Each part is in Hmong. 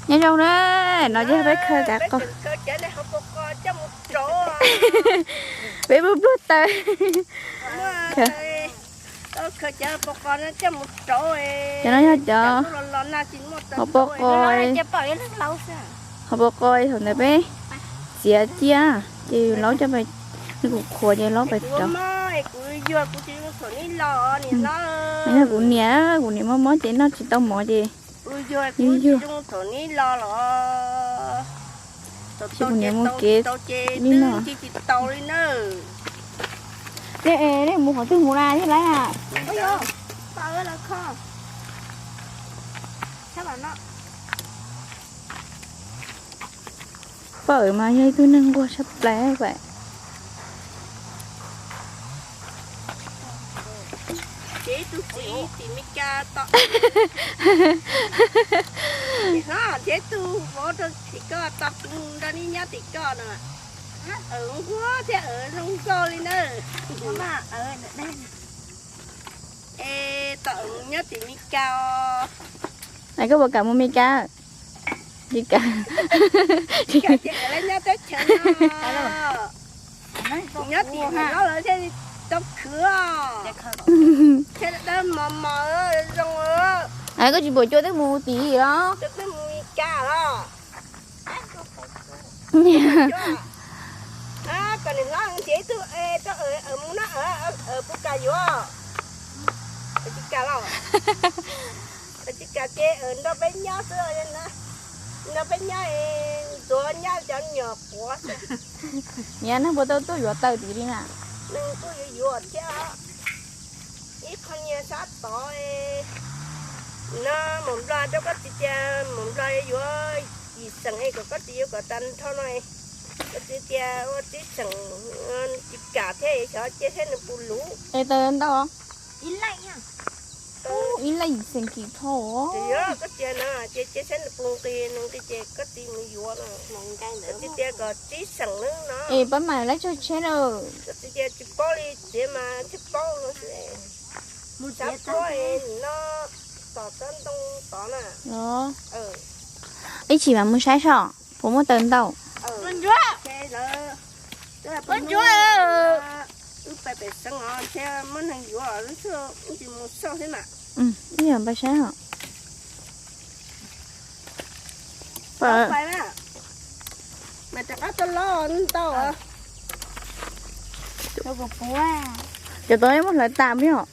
Nyob zoo na, no yog peb khaws kav qos. Peb pluag pluag taws. Cov no yog cov hauv paus qos, hauv paus qos thaum ntawd peb txiav cia ces laub coj pais, nws kuv qhuav ces laub pais rau. Yog kuv niam, kuv niam mob mob ces noj tsis tau mov ces yus yug. Ces kuv niam mus kev li no. Nej mus qhov twg mus na, thiaj laib na? Paj Awm mas yog ib tug neeg nquag tshaj plaws. Ces ib tug txiv tim Meskas tom, ces ib tug vauv rau tim koj tom, kuv nrog nej nyob tim koj no. Awm nquag thiab awm zoo nkauj li na. Es tom awm nyob tim Meskas os. Koj puas kam mus Meskas? Tsis kam. Tsis kam ces awm nyob teb chaws no. Nyob tim Hmoob lawv thiaj li tau khwv os. Thiaj li dawb mos mos zoo. Koj tsis pom cua twb mus tim los? Twb mus Meskas los. Kom niam hlob nrhiav ib tug es rau awm mus na, awm puas kam yuav? Awm tsis kam los? Awm tsis kam ces awm nrog peb nyob xwb, nrog peb nyob, ntxuav nyob cov nyuam quav xwb. Niam, neeg puas tau tuaj yuav taws tim li na? Neeg tuaj yuav yuav thiab. Ib qho nyias sab tod, no Mus Nplog rau koj txiv tias Mus Nplog yuav yim xeem es kom koj txiv yuav kom tag nrho no. Koj txiv tias ua txwj xeem tsis kam thiab, xyov cia saib nws puas luv. Es taws ntau, ib leej yim xeem kim thau. Koj txiv no ces cia saib nws puas nqis, nws nqis ces koj txiv mus yuav no. Koj txiv tias kom txwj xeem no. Es pab mam laib tsawg tsheb lawm. Koj txiv tias tsis paub li, txiv mas tsis paub no xwb. Mus txav puab no, tom tsob ntoo tod na. Ib chim mam mus saib seb puas muaj taws ntau. Wb pais pem xeev os, ntshe muaj neeg yuav, wb tsis mus xauj thiab mas. Ib yam pais saib os. Mas rov qab tuaj lob ntau. Cov tod muab hlawv tas peb os.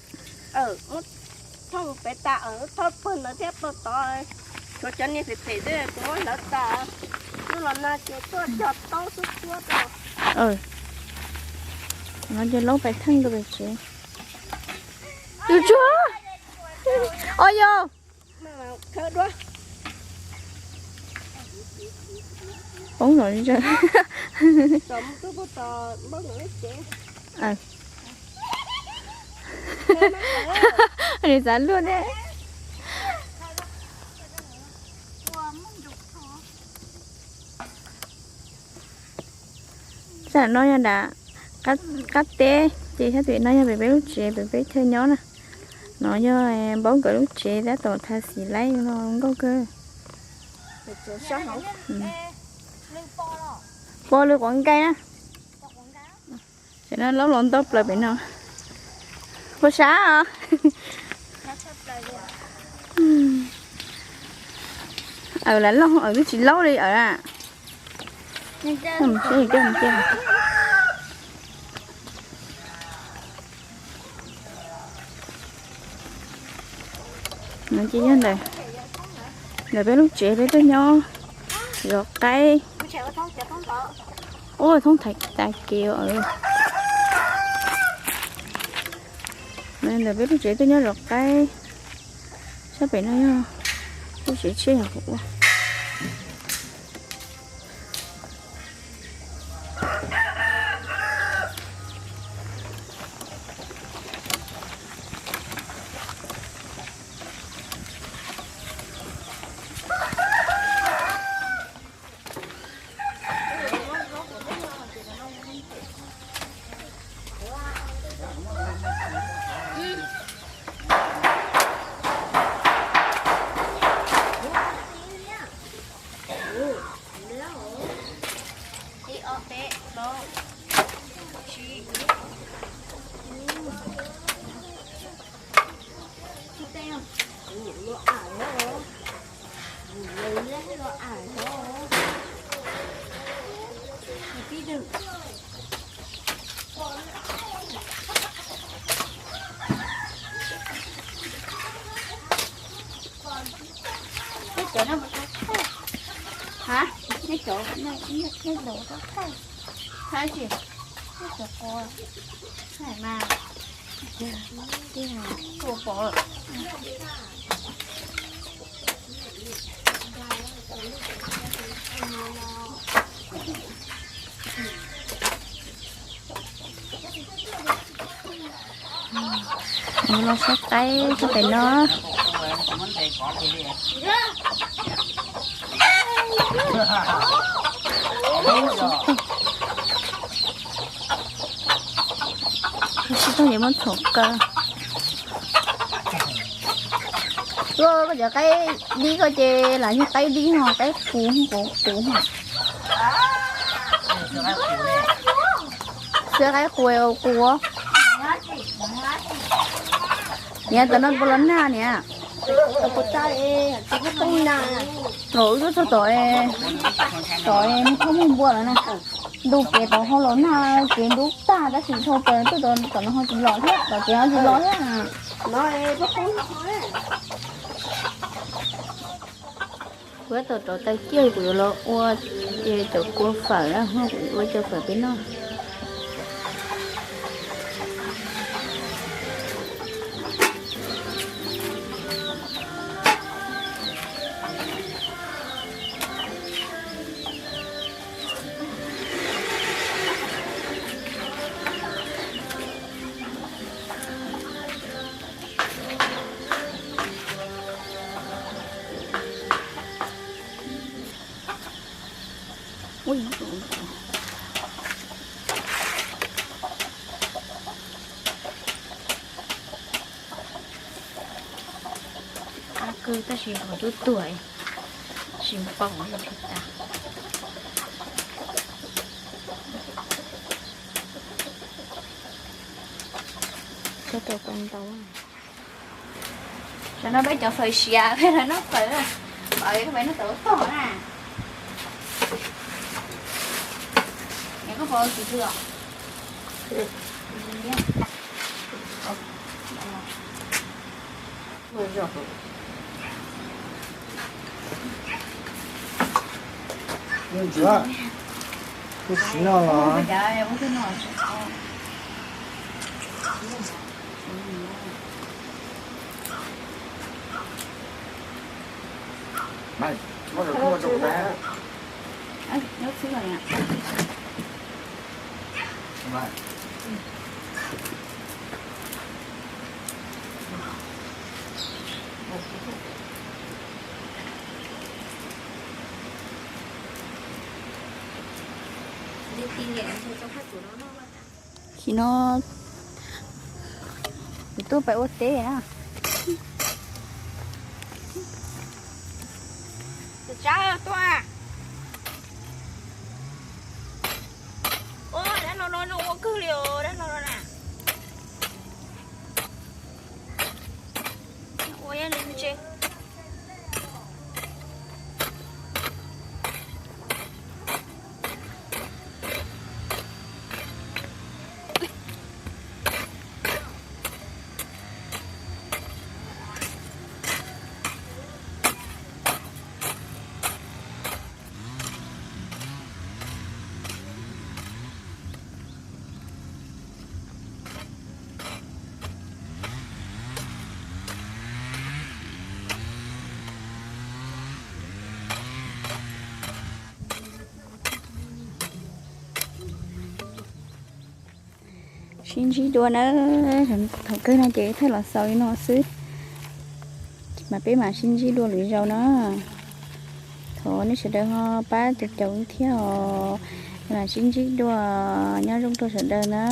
Thauj pem tas, thauj pawg ntawd thiab pawg tod. Tshuav cov niag phem phem xwb kuv muab hlawv tas. Hnub los nag ces tuaj cog taub xub tuab rau. No ces laub pais theej rau pem tsev. Tus tsuag. Os yog. Poob los li ntawd. Nws xav luaj thiab. Tam no yog nram qab teb ces sab tim no yog pem peb lub tsev, pem peb chaw nyob na. No yog npaub nkawd lub tsev tab tom tha xim laib no nkauj kawg. Pom lwm quav nkaus na. Tam no laub los ntau plaws pem no. Puas sab os? Awm lam loj, awm twb tsis laub li awm a. Ces yog ntawm peb lub tsev peb tuaj nyob zov qaib. Ua thoob tas kev. Ntawm peb lub tsev tuaj nyob zov qaib. Sab pem no yog lub tsev tshiab yog kuv ua. Neb cov no puas tau thaij? Ha, neb cov, neb cov puas tau thaij? Thaij tsis? Neb cov quav thaij mas, tua pov lawm. Los saib qaib sab pem no. Sib tag ces muab txhom kaw. Koj cov qaib dib koj ces lam yog qaib dib ho qaib qus qus qus ho. Xwb qaib qus qus. Niam, tom no puas los nag niam? Los wb tuaj txog tom, tom nws khaub muag npua lawm na. Ntu kev tod ho los nag, kev ntub tag tab sis dhau plaws tuaj tom no ho tsis los thiab, tom kev ho tsis los thiab. Kuv tab tom rauv taws ciaj kuv yuav los ua cov kua fawm na, kuv yuav ua cov fawm peb noj. Qab kawg tab sis qhov twb tuag, tsis npaum li tas. Koj tau tau ntau. Tam no peb cov fawm siav peb los noj fawm, peb noj tau tog na. Koj pom tus twg os? Kuv siv no los. Tam sim no kuv tuaj pais ua teb na. Ua dab no no zoo ua kawg li os, dab no no na. Ua ib ntse. Sib ntsib dua na, thaum kawg no ces thawj los xaus li no xwb, mas peb mam sib ntsib dua lwm zaus na. Thov nej sawv daws ho pab caum caum thiab os, mam sib ntsib dua, nyob zoo rau sawv daws na.